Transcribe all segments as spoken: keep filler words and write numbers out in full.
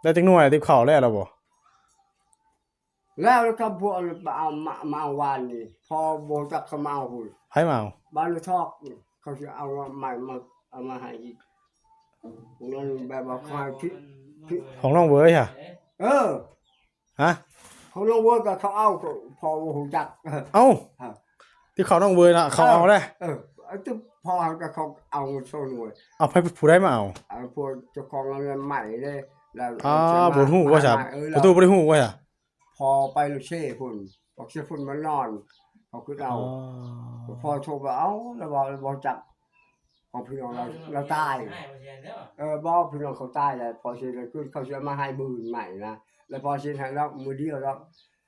ได้จักหน่วยติบข้าวแล้วล่ะบ่ แล้ว แล้วก็พวกมาเอา มา มาเอาวานนี่ พอบ่จักเขามาเอาพุ้น ไผมาเอา บ้านทอกนี่ เขาสิเอามาใหม่มา เอามาให้อีก พวกนั้นแบบว่าเขาให้ที่ ที่ ของน้องเวยฮะ เออ ฮะ ของน้องเวยก็เขาเอาก็พอบ่ฮู้จัก เอ้า ฮะ ที่เขาน้องเวยน่ะ เขาเอาเลย เออ ไอ้ที่พอก็เขาเอาเงินส่งเวย เอาไผ ผู้ใดมาเอา เอาพวกเจ้าของเงินใหม่เลย แล้ว อ่า เอาเงินมา บ่ฮู้ว่าซะ มา เออ ประตูบ่ได้ฮู้ว่าซะ พอไปลูกเซ่พุ้น บอกเซ่พุ้นมานอน เขาคือเอา อ๋อ พอโทรไปเอา แล้วบอก แล้วบอกจัก ของพี่น้องเรา เราตาย เออ บอกพี่น้องเขาตายแล้ว พอเซ่เลยคือเขาจะมาให้หมื่นใหม่นะ แล้วพอเซ่ให้เรามื้อเดียวแล้ว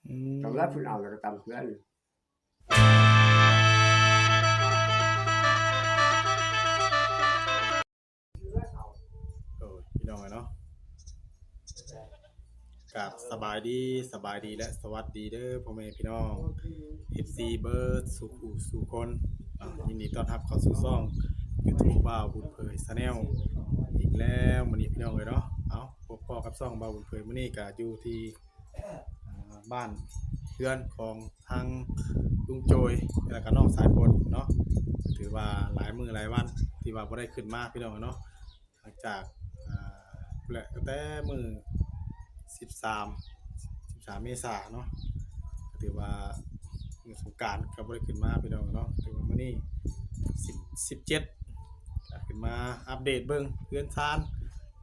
อืม สำหรับเพิ่นเอาแล้วก็ตามเพื่อน โอ้ย พี่น้องเนาะ ครับ สบายดี สบายดีและสวัสดีเด้อพ่อแม่พี่น้อง เอฟซี เบิดสู่ผู้สู่คน อ่ะ ยินดีต้อนรับเข้าสู่ช่อง YouTube บ่าวบุญเผย Channel อีกแล้วมื้อนี้พี่น้องเอ้ยเนาะ เอ้า พบพ้อกับช่องบ่าวบุญเผย มื้อนี้ก็อยู่ที่ อ่า บ้านเฮือนของทางลุงโจย แล้วก็น้องสายฝนเนาะ ถือว่าหลายมื้อหลายวันที่ว่าบ่ได้ขึ้นมาพี่น้องเนาะ หลังจาก อ่า และตั้งแต่มื้อ สิบสาม สิบสาม เมษาเนาะ ก็ถือว่ามื้อสงกรานต์ก็บ่ได้ขึ้นมาพี่น้องเนาะ ถือว่ามื้อนี้ สิบ สิบเจ็ด ก็ขึ้นมาอัปเดตเบิ่งเฮือนซาน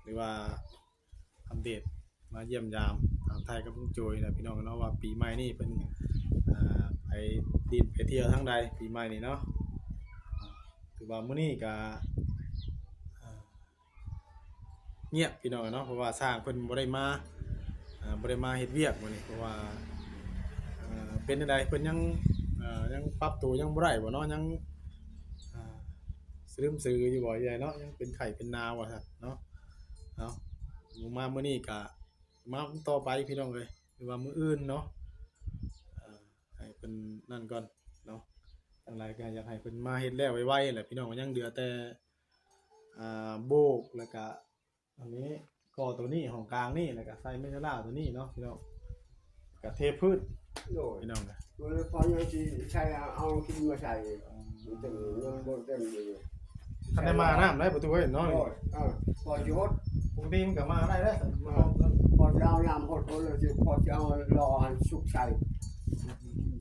หรือว่าอัปเดตมาเยี่ยมยามถามไทยกับลุงโจยนะพี่น้องเนาะ ว่าปีใหม่นี่เพิ่น อ่า ไปดินไปเที่ยวทางใดปีใหม่นี่เนาะ อ่า ถือว่ามื้อนี้ก็ อ่า เงียบพี่น้องเนาะ เพราะว่าช่างเพิ่นบ่ได้มา อ่า บ่ได้มาเฮ็ดเวียกมื้อนี้ เพราะว่า อ่า เป็นจั่งใดเพิ่นยัง อ่า ยังปรับตัวยังบ่ได้บ่เนาะ ยัง อ่า สะลึมสะอืออยู่บ่ใหญ่เนาะ ยังเป็นไข้เป็นหนาวว่าซั่นเนาะ เอา ลงมามื้อนี้ก็มาต่อไปพี่น้องเอ้ย หรือว่ามื้ออื่นเนาะ อ่า ให้เพิ่นนั่นก่อนเนาะ จั่งใดก็อยากให้เพิ่นมาเฮ็ดแล้วไวๆแหละพี่น้อง ยังเหลือแต่ อ่า โบก แล้วก็ อันนี้ก่อตัวนี้ ห้องกลางนี่ แล้วก็ใส่เมทัลล่าตัวนี้เนาะพี่น้อง ก็เทพื้น โดย พี่น้องนะ โดยเฉพาะยังสิใช้เอาขี้ดินมาใส่ อืม มันเต็ม ยังบ่เต็มอยู่ คันได้มาน้ำได้ประตูเว้ยเนาะ โดย เออ พอสิหด ปกติมันก็มาได้แล้ว มา พอจะเอาน้ำหด พอจะเอารออันสุกใส่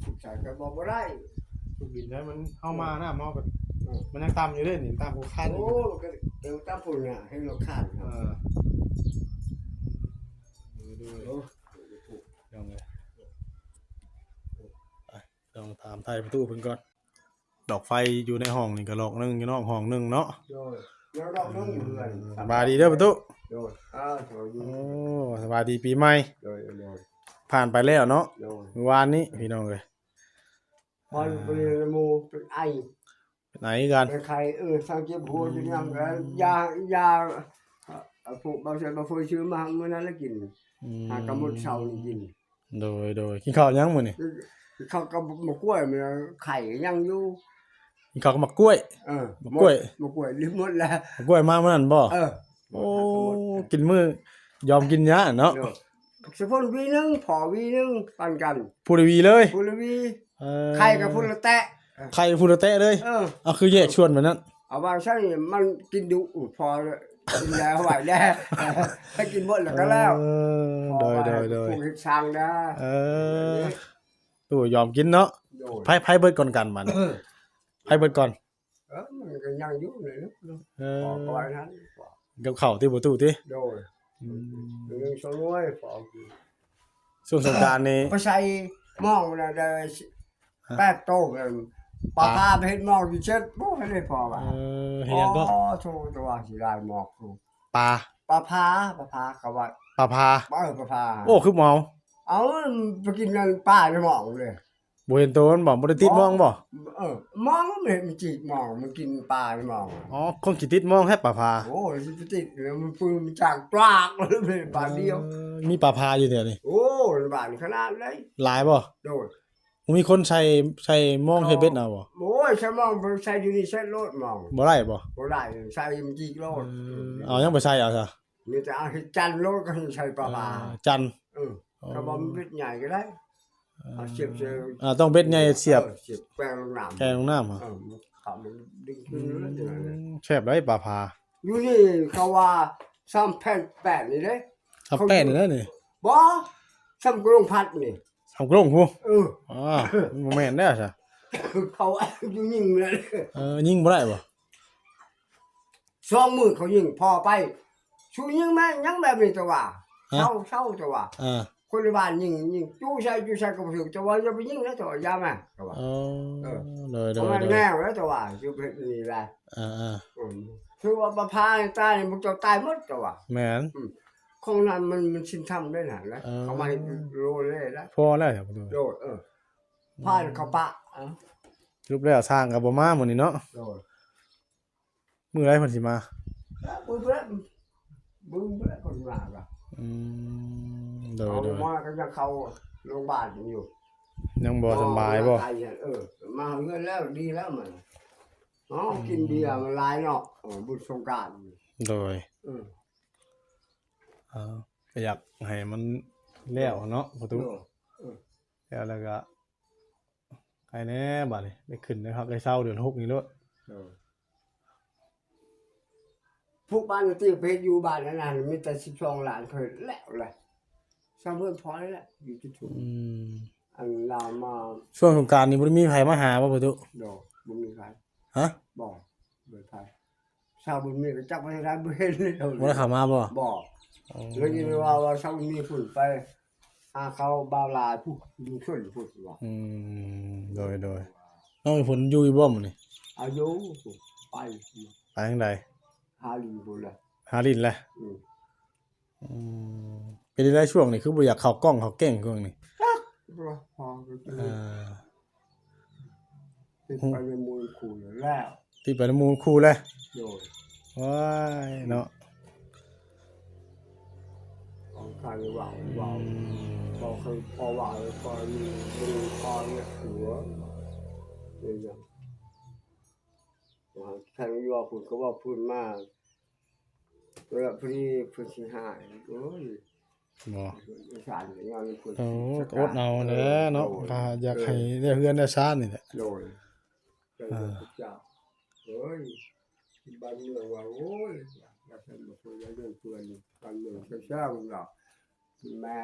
สุกใส่ก็บอกบ่ได้ สุกดินได้มันเข้ามาน้ำเนาะ เออ มันยังต่ำอยู่เด้นี่ ต่ำกว่าคันอยู่ โอ้ ก็เดี๋ยวต่ำพุ่นน่ะ ให้เราคัน เออ โดย โอ้ ลองเลย ไป ลองถามไทยประตูเพิ่นก่อน ดอกไฟอยู่ในห้องนี่ก็ดอกหนึ่ง อยู่นอกห้องหนึ่งเนาะ โดย แล้วดอกหนึ่งอยู่เรือน สบายดีเด้อประตู โดย อ่า สบายดี โอ้ สบายดีปีใหม่ โดย โดย ผ่านไปแล้วเนาะ โดย มื้อวานนี้พี่น้องเอ้ย พอไปเรียนหมู่เป็นไอ เป็นไอกัน เป็นไข้ เออ สั่งเจ็บหัวอยู่นำกัน ยา ยา เอ่อ พวกบ่าวใส่บ่าวเฟยซื้อมามื้อนั้นแล้วกิน อืม หากะหมดเช้านี่กิน โดย โดย กินข้าวยังมื้อนี่ ข้าวกับหมากกล้วย มันไข่ยังอยู่ กินข้าวกับหมากกล้วย เออ หมากกล้วย หมากกล้วยลืมหมดแล้ว หมากกล้วยมามื้อนั้นบ่ เออ โอ้ กินมื้อ ยอมกินยาเนาะ เออ สะพนวีหนึ่ง พอวีหนึ่ง ปันกัน ผู้ละวีเลย ผู้ละวี เออ ไข่กับผู้ละแตะ ไข่ผู้ละแตะเลย เออ เอาคือแยกส่วนแบบนั้น เอาวางใส่มันกินดุ พอกินแล้วไหวแล้ว ให้กินหมดแล้วก็แล้ว เออ พอ โดย ว่า โดย โดย ปลูกเห็ดซางนะ เออ ตู้ยอมกินเนาะ โดย ไผ ไผเบิดก่อนกันมัน เออ ไผเบิดก่อน เออ มันก็ยังอยู่เลยเนาะ เออ พอก็ว่านั้น กับข้าวที่บ่ตู้ติ โดย อืม หนึ่งสองหน่วย พอกิน ช่วงสงกรานต์นี่ ไปใส่หม้องนะ ได้ ฮะ แปดโตนั่น ปลา ปลาพาไปเฮ็ดหม้องอยู่เช็ด บ่ทันได้พอว่ะ เออ เฮ็ดหยังก็ อ๋อ โธ่ แต่ว่าสิได้หม้อง ปลา ปลาพา ปลาพาเขาว่า ปลาพา เออ ปลาพา โอ้ คือเมา เอา ไปกินนั่นปลาในหม้องเลย บ่เห็นโตมันบ่ บ่ได้ติดหม้องบ่ เออ หม้องมันเห็นมันจิกหม้อง มันกินปลาในหม้อง อ๋อ คงสิติดหม้องแท้ปลาพา โอ้ย สิไปติดแล้วมันปืนมันจางปลากเลย บาดเดียว เออ มีปลาพาอยู่แถวนี้ โอ้ย บาดขนาดเลย หลายบ่ โดย มีคนใส่ ใส่หม้อง เอา ใส่เบ็ดเอาบ่ โอ้ย ใส่หม้อง ใส่อยู่นี่ ใส่โลดหม้อง บ่ได้บ่ บ่ได้ ใส่มันจิกโลด เออ เอาหยังไปใส่เอาซะ มีแต่เอาเฮ็ดจันโลดก็ให้ใส่ปลา อ่า ปลา จัน เออ อ๋อ ก็บ่มีเบ็ดใหญ่ก็ได้ อ่า เอาเสียบใส่ อ่า ต้องเบ็ดใหญ่เสียบ เออ เสียบแกว่งลงน้ำ แกว่งลงน้ำเหรอ เออ มันก็มันดึงขึ้นเลย อืม แซ่บหลายปลาผา อยู่นี่เขาว่าซ้ำแผ่นแปดนี่เด้ ซ้ำแป้นนี่นะนี่ บ่ ซ้ำกระโดงพัดนี่ ซ้ำกระโดงพุ้น เออ อ๋อ บ่แม่นแล้วซะ เขาอยู่ยิงเลย เออ ยิงบ่ได้บ่ สองมื้อเขายิง พอไป สู้ยิงแม่งยังแบบนี้ แต่ว่า ฮะ เซา เซา แต่ว่า อ่า คนในบ้านยิง ยิง จู้ใส่ จู้ใส่ก็บ่ถืก แต่ว่าอย่าไปยิงนะ แต่ว่าอย่ามา แต่ว่า อ๋อ เออ โดย โดย ประมาณ โดย แนวแล้วแต่ว่า อยู่แบบนี้แหละ อ่า อ่า อืม ถือว่าปลาพาตาย มันจะตายหมด แต่ว่า แม่น อืม ของนั้นมัน มันสิ้นธรรมด้วยนะ นะ เออ เขามาให้โลเลยนะ พอแล้วครับ โลด เออ พาเขาปะ เออ สรุปแล้วช่างก็บ่มามื้อนี้เนาะ โลด มื้อใดเพิ่นสิมา บึ้งเพิ่นบึ้งเพิ่นคนมาก็ อืม โดย เอา โดย มาก็ยังเข้าโรงพยาบาลอยู่ ยังบ่สำบายบ่ ไตเนี่ย เออ มาเฮือนแล้วดีแล้วมัน อ๋อ กินเบียร์มันหลายเนาะ เออ บุญสงกรานต์ โดย เออ อ่า ก็อยากให้มันแล้วเนาะ ประตู โดย เออ แล้ว แล้วก็ ใครแน่บัดนี้ ได้ขึ้นได้พักได้เซาเดือนหกนี่โลด เออ พวกบ้านที่ไปอยู่บ้านนั้นน่ะ มีแต่สิบสองล้าน เคยแล้วแหละ สร้างเพิ่นพอแล้วแหละ อยู่ที่ทุน อืม อันลาวมา ช่วงสงกรานต์นี่บ่ได้มีไผมาหาบ่ ประตู ดอก บ่มีไผ ฮะ บ่ บ่มีไผ ชาวบุญมีก็จักไปทางใดบ่เห็นเลย บ่ได้เข้ามาบ่ บ่ อ๋อ แล้วนี่ว่า ว่าชาวบุญมีพุ่นไป หาเขาบ่าวลายผู้อยู่ชนพุ้นว่า อืม โดย โดย น้องฝนอยู่อยู่บ่มื้อนี้ อายุไป ไปทางใด หาลินพุ้นแหละ หาลินแหละ อืม อืม เป็นได้ช่วงนี้คือบ่อยากเข้ากล้องเข้าแก้งช่วงนี้ จักว่าพอก็คือ อ่า ติดไปในมูลคูณแล้ว ติดไปในมูลคูณแล้ว โดย ว้ายเนาะ ของใครว่าว่า อืม พอเคยพอว่าพอมีมีพอเนี่ยหัวเนี่ยอย่างว่าแค่นี้ว่าคุณก็ว่าพูดมากแล้วพอดีเพิ่นสิหาย โอ้ย บ่ อีสานเนี่ยยังมีคน โอ้ สิ ก็อดเอาแหละเนาะ โดย ก็อยากให้ได้เฮือนได้ซานนี่แหละ โดย ก็เลย อ่า พระเจ้า เฮ้ย บ้านเมืองว่า โอ้ย ว่าท่านบอกว่าอย่าเรื่องเพื่อน บ้านเมืองเศร้าๆเนาะ แม่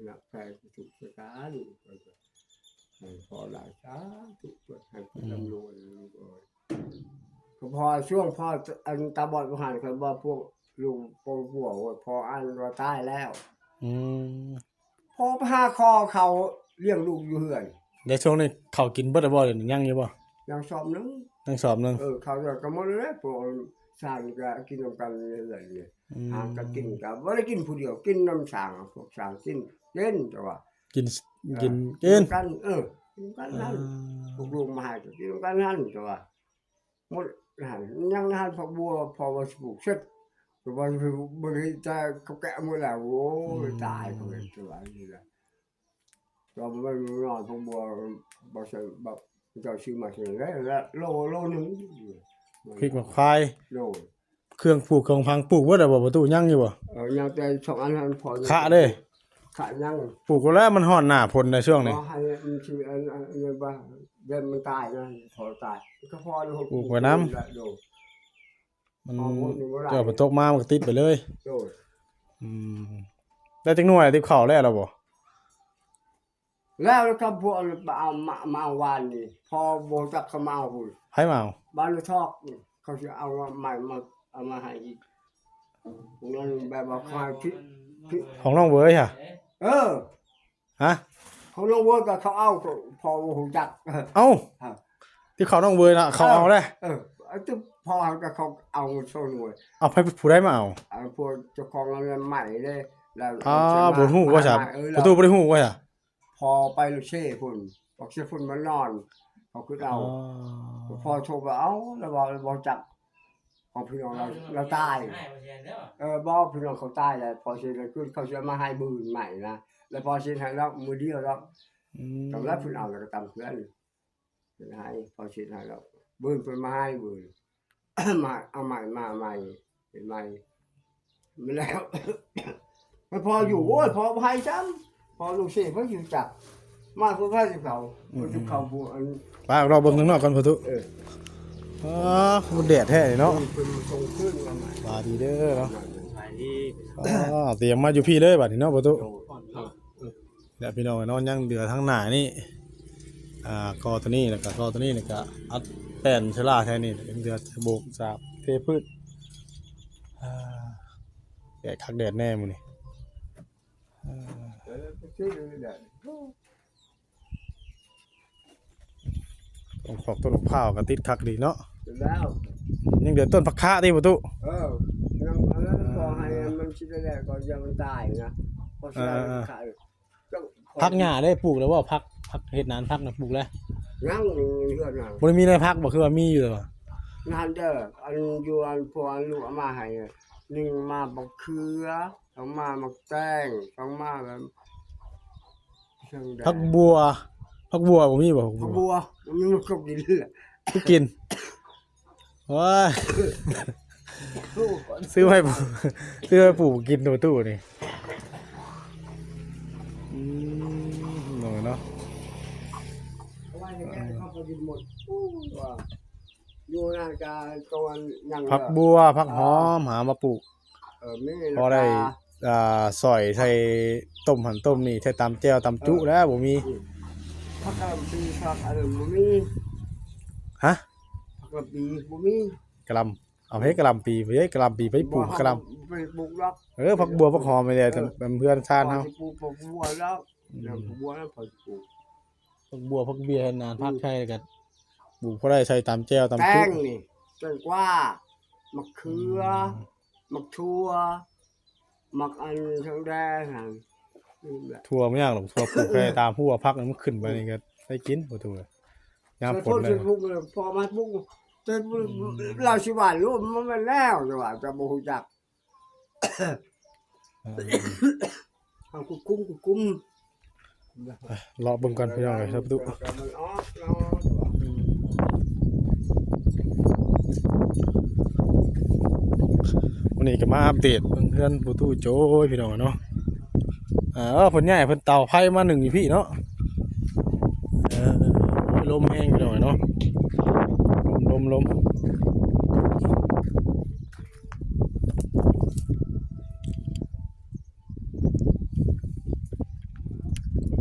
นักแพทย์สุขสถาน ให้พอหลายสาธุ เพื่อให้คนร่ำรวย โอ้ย ก็พอช่วงพออันตาบอดบ่หัน เขาบอกพวกลุงปงผัว โอ้ย พออันว่าตายแล้ว อืม พอไปหาคอเขาเลี้ยงลูกอยู่เฮือน ในช่วงนี้เขากินเบิดแล้วบ่ เดี๋ยวนี้ยังอยู่บ่ ยังสอบหนึ่ง ยังสอบหนึ่ง เออ เขาจะกำหนดเลย พวกสร้างก็กินนำกันเรื่อยๆเนี่ย อืม หาก็กินก็บ่ได้กินผู้เดียว กินนำสร้าง พวกสร้างกิน กินแต่ว่า กิน เออ กิน กิน กินกัน เออ กินกันนั่น อ่า พวกลูกมาให้ก็กินกันนั่นแต่ว่า หมดหัน ยังหันผักบัว พอว่าสิปลูกเสร็จ แต่ว่าบ่ได้จะเขาแกะหมดแล้ว โอ้ย อืม ตายเขาเลยตัวนี้แหละ ตอนมันนอนผักบัว บ่ใช่ บ่ เจ้าซื้อมาเฉยเลย แล้วโล โลหนึ่ง พริกหมากควาย โล เครื่องปลูกของพังปลูกเบิดแล้วบ่ ประตูยังอยู่บ่ เออ ยังแต่สองอันนั้นพอ ขะเด้ ขะยัง ปลูกแล้วมันฮอดหน้าฝนในช่วงนี้ บ่ให้มันสิอัน อัน อันนี้บ่ เดี๋ยวมันตายนะ พอตาย ก็พอแล้ว ปลูกไว้นำ โดย มัน พอหมดนี่บ่ได้ เดี๋ยวฝนตกมามันก็ติดไปเลย โดย อืม แล้วจักหน่วยติดเข้าแล้วล่ะบ่ แล้ว แล้วก็พวกมาเอา มา มาเอาวานนี่ พอบ่จักเขามาเอาพุ้น ไผมาเอา บ้านลูกทอกนี่ เขาสิเอามาใหม่มา เอามาให้อีก พวกนั้นแบบว่าคอยพิ พิ ของน้องเวยฮะ เออ ฮะ ของน้องเวยก็เขาเอา ก็พอบ่ฮู้จัก เอ้า ฮะ ที่เขาน้องเวยน่ะ เขาเอาเลย เออ ไอ้ที่พอก็เขาเอาโซนเวย เอาไผผู้ใดมาเอา เอาพวกเจ้าของอันนั้นใหม่เลย แล้ว อ๋อ เอาเชิญมา บ่ฮู้ว่าซะ มา เออ ประตูบ่ได้ฮู้ว่าซะ พอไปลูกเช่พุ้น บอกเช่พุ้นมานอน เขาคือเอา อ๋อ พอโทรไปเอา แล้วบอก แล้วบอกจัก ของพี่น้องเรา เราตาย เออ บอกพี่น้องเขาตายแล้ว พอเช่เลยขึ้น เขาจะมาให้บืนใหม่นะ แล้วพอเช่ให้เรามื้อเดียวแล้ว อืม ตำแล้วเพิ่นเอาแล้วก็ตำเพื่อน เพิ่นให้ พอเช่ให้แล้ว บืนเพิ่นมาให้บืน มา เอาใหม่ มาใหม่ เป็นใหม่ มาแล้ว ให้พ่ออยู่ โอ้ย พ่อบ่ให้ซ้ำ พ่อลูกเสพเพิ่นอยู่จัก มาเพิ่นพาสิเขา อืม เพิ่นสิเขาบ่อัน ป้าเราเบิ่งข้างนอกก่อนพ่อตุ๊ เออ อ๋อมันแดดแท้นี่เนาะ เพิ่นมาส่งคืนมาใหม่ บาดีเด้อเนาะ ไปที่ อ๋อเตรียมมาอยู่พี่เลยบาดนี้เนาะพ่อตุ๊ โอ้ เดี๋ยวพี่น้องเนาะยังเหลือทั้งหน้านี่อ่าก่อตัวนี้แล้วก็ก่อตัวนี้แล้วก็อัดแป้นเชอร่าแค่นี้เหลือโบกสาบเทพื้นอ่าแดดคักแดดแน่มื้อนี้อ่า เออไปซื้อเลยเด้อ ต้นขอกต้นมะพร้าวก็ติดคักดีเนาะ แล้ว ยังเหลือต้นผักคะที่ประตู เออยังอันนั้นก็ให้มันสิได้แล้วก็ยังมันตายนะก็สิได้มันขาย ผักหญ้าได้ปลูกแล้วว่าผักผักเห็ดนานผักนะปลูกแล้ว ยังอยู่เฮือนนั่น บ่ได้มีในผักบ่คือว่ามีอยู่เลยว่ะ นั่นเด้ออันอยู่อันพวกอันลูกเอามาให้หนึ่งมาบักเขือสองมาบักแตงสองมาแบบเชิงแดง ผักบัวผักบัวบ่มีบ่ผัก ผัก บัว บัวมันมีมันก็กินเลย คือกินโอ้ย ลูก ซื้อไว้ปลูกซื้อไว้ปลูกกินตัวตู้นี่อืมหน่อยเนาะ เอาไว้ในแก้วเขาก็กินหมดอู้ว่าอยู่นั่นกาตัวยัง ผักบัวผักหอมหามาปลูก เออมี พอได้ อ่าซอยใส่ต้มหั่นต้มนี่ใส่ตำแจ่วตำจุแล้วบ่มี ผักกะหล่ำปีผักอะไรบ่มี ฮะ ผักกะหล่ำปีบ่มี กะหล่ำเอาให้กะหล่ำปีไปเฮ้ยกะหล่ำปีไปปลูกกะหล่ำ ไปปลูกดอก เออผักบัวผักหอมไปเลยแต่เพื่อนชาติเฮา ปลูกผักบัวแล้วเรื่องผักบัวแล้วพอปลูก ผักบัวผักเบียร์นานผักไทยกันปลูกพอได้ใส่ตำแจ่วตำ แต จุ งนี่แตงกวาหมากเขือหมากถั่วหมากอันทางแดงหั่นนี่แหละ ถั่วไม่ยากหรอกถั่วปลูกแค่ตามหัวผักมันขึ้นไปนี่ก็ได้กินบ่ถั่วยามฝนเลย ปลูกเลยพอมาปลูกแต่เราสิหว่านรู้มันไม่แล้วจะว่าจะบ่ฮู้จักเอากุกุ้มกุกุ้ม เลาะเบิ่งก่อนพี่น้องเลยครับตุ๊ มันออกเนาะ วันนี้ก็มาอัปเดตเพื่อนประตูโจ้ยพี่น้องเนาะอ่าเออเพิ่นย้ายเพิ่นเตาไฟมาหนึ่งอยู่พี่เนาะเออโอ้ยลมแห้งพี่น้องเนาะลมลมลม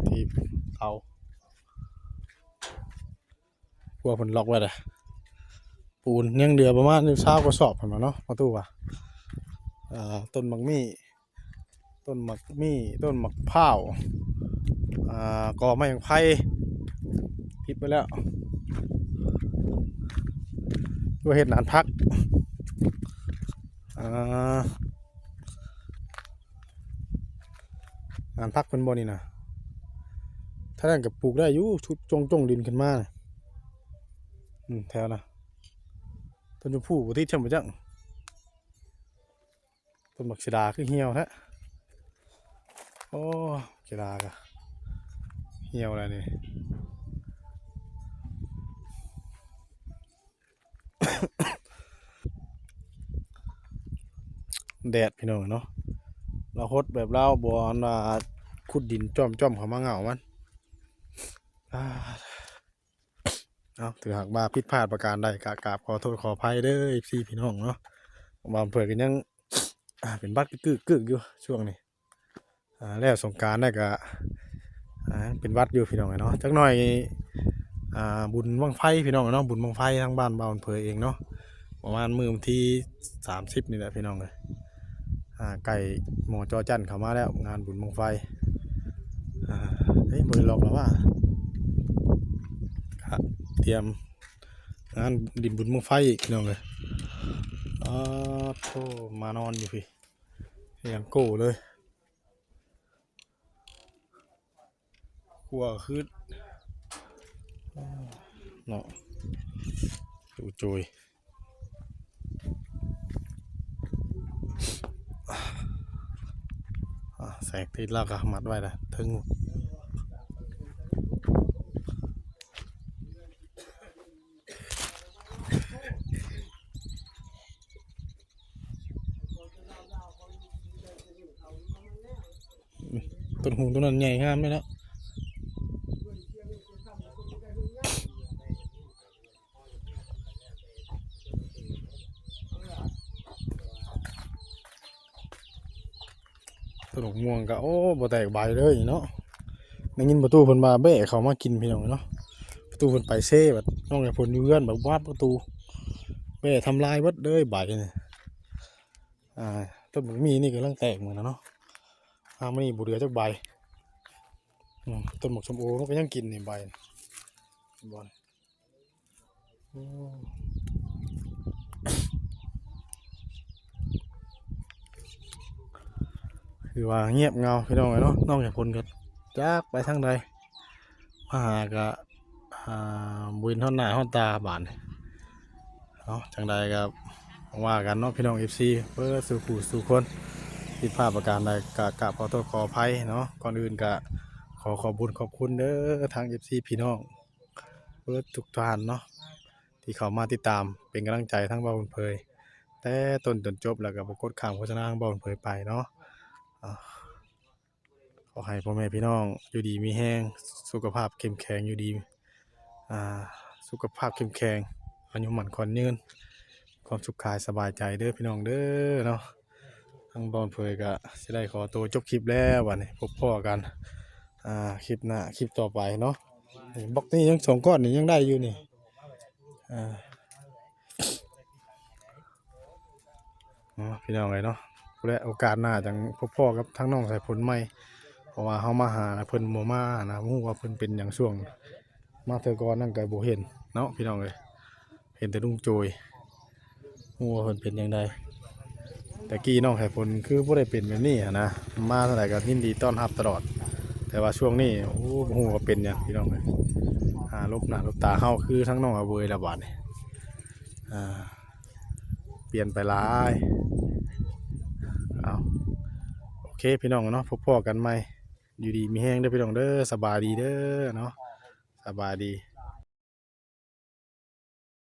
ที่เตา พวกเพิ่นล็อกไว้เลยปูนยังเหลือประมาณซาวกว่าสอบเพิ่นว่าเนาะประตูว่าอ่าต้นหมากมี่ต้นหมากมี่ต้นหมากพร้าวอ่ากอไม้หมากไผ่ทิ่มไปแล้วว่าเฮ็ดนานผักอ่า งานผักเพิ่นบ่นี่นะถ้านั้นก็ปลูกได้อยู่ชุดจงจงดินขึ้นมาน่ะอืมแถวนะต้นชมพูบ่ติดช่ำบ่จังต้นบักสีดาคือเหี่ยวแท้โอ้บักสีดาก็เหี่ยวแล้วนี่ แดดพี่น้องเนาะเราหดแบบเราบ่อันว่าขุดดินจ้อมๆเข้ามาเหงามันอ่าเอาถือหากว่าผิดพลาดประการใดก็กราบขอโทษขออภัยเด้อ เอฟซี พี่น้องเนาะบางเผื่อกันยังอ่าเป็นบัดกึกกึกอยู่ช่วงนี้ อ่าแล้วสงกรานต์น่ะก็อ่าเป็นหวัดอยู่พี่น้องเนาะจักหน่อยอ่าบุญบั้งไฟพี่น้องเนาะบุญบั้งไฟทางบ้านบ่าวอำเภอเองเนาะประมาณมื้อวันที่สามสิบนี่แหละพี่น้องเอ้ยอ่าใกล้หมอจอจั่นเข้ามาแล้วงานบุญบั้งไฟอ่าเฮ้ยบ่ได้ล็อกแล้วว่าครับเตรียมงานดินบุญบั้งไฟอีกพี่น้องเอ้ยอ่าโธ่มานอนอยู่พี่ยังโก้เลย ขัวขึ้นเนาะดูจุยอ่ะแสงติดแล้วก็มัดไว้ละถึง ต้นหงส์ต้นนั้นใหญ่งามเลยเนาะ ต้นหมากม่วงก็ โอ้ บ่แตกใบเลยเนาะ ได้ยินประตูเพิ่นว่าแบ้เข้ามากินพี่น้องเนาะ ประตูเพิ่นไปเซ่บัดน้องไอ้พลอยู่เฮือนบัดวาดประตู แบ้ทำลายเบิดเลยใบนี่ อ่า ต้นหมากมีนี่กำลังแตกเหมือนกันเนาะ อ่า มันนี่บ่เหลือจักใบ อืม ต้นหมากส้มโอมันก็ยังกินนี่ใบ เห็นบ่ โอ้ คือว่าเงียบเหงาพี่น้องเอ้ยเนาะ น้องไอ้พลก็จักไปทางใด มาหาก็ อ่า บ่เห็นฮอดหน้าฮอดตาบาดนี้ เนาะ จังใดก็ว่ากันเนาะพี่น้อง เอฟซี เบิดสู่ผู้สู่คน ผิดพลาดประการใดก็กราบขอโทษขออภัยเนาะ ก่อนอื่นก็ขอขอบบุญขอบคุณเด้อทาง เอฟซี พี่น้อง เบิดทุกท่านเนาะ ที่เข้ามาติดตามเป็นกำลังใจทั้งบ่าวบุญเผย แต่ต้นจนจบ แล้วก็บ่กดข้ามโฆษณาของบ่าวบุญเผยไปเนาะ อ่า ขอให้พ่อแม่พี่น้องอยู่ดีมีแฮง สุขภาพเข้มแข็ง อยู่ดี อ่า สุขภาพเข้มแข็ง อายุหมั่นขวัญยืน ความสุขกายสบายใจเด้อพี่น้องเด้อเนาะ ทางบ่าวบุญเผยก็สิได้ขอตัวจบคลิปแล้วบัดนี้ พบพ้อกัน อ่า คลิปหน้า คลิปต่อไปเนาะ นี่บล็อกนี่ยังสองก้อนนี่ยังได้อยู่นี่ อ่า เนาะ พี่น้องเอ้ยเนาะ และโอกาสหน้าจังพบพ้อกับทางน้องสายฝนใหม่ เพราะว่าเฮามาหาแล้วเพิ่นบ่มานะ บ่ฮู้ว่าเพิ่นเป็นหยังช่วง มาเทื่อก่อนนั่นก็บ่เห็นเนาะพี่น้องเอ้ย เห็นแต่ลุงโจย บ่ฮู้ว่าเพิ่นเป็นจั่งใด แต่กี้น้องสายฝนคือบ่ได้เป็นแบบนี้หั้นนะ มาเท่าใดก็ยินดีต้อนรับตลอด แต่ว่าช่วงนี้ โอ้ บ่ฮู้ว่าเป็นหยังพี่น้องเอ้ย อ่า หลบหน้าหลบตาเฮาคือทางน้องอาเวยละบาดนี้ อ่า เปลี่ยนไปหลาย เอา โอเคพี่น้องเนาะ พบพ้อกันใหม่ อยู่ดีมีแฮงเด้อพี่น้องเด้อ สบายดีเด้อเนาะ สบายดี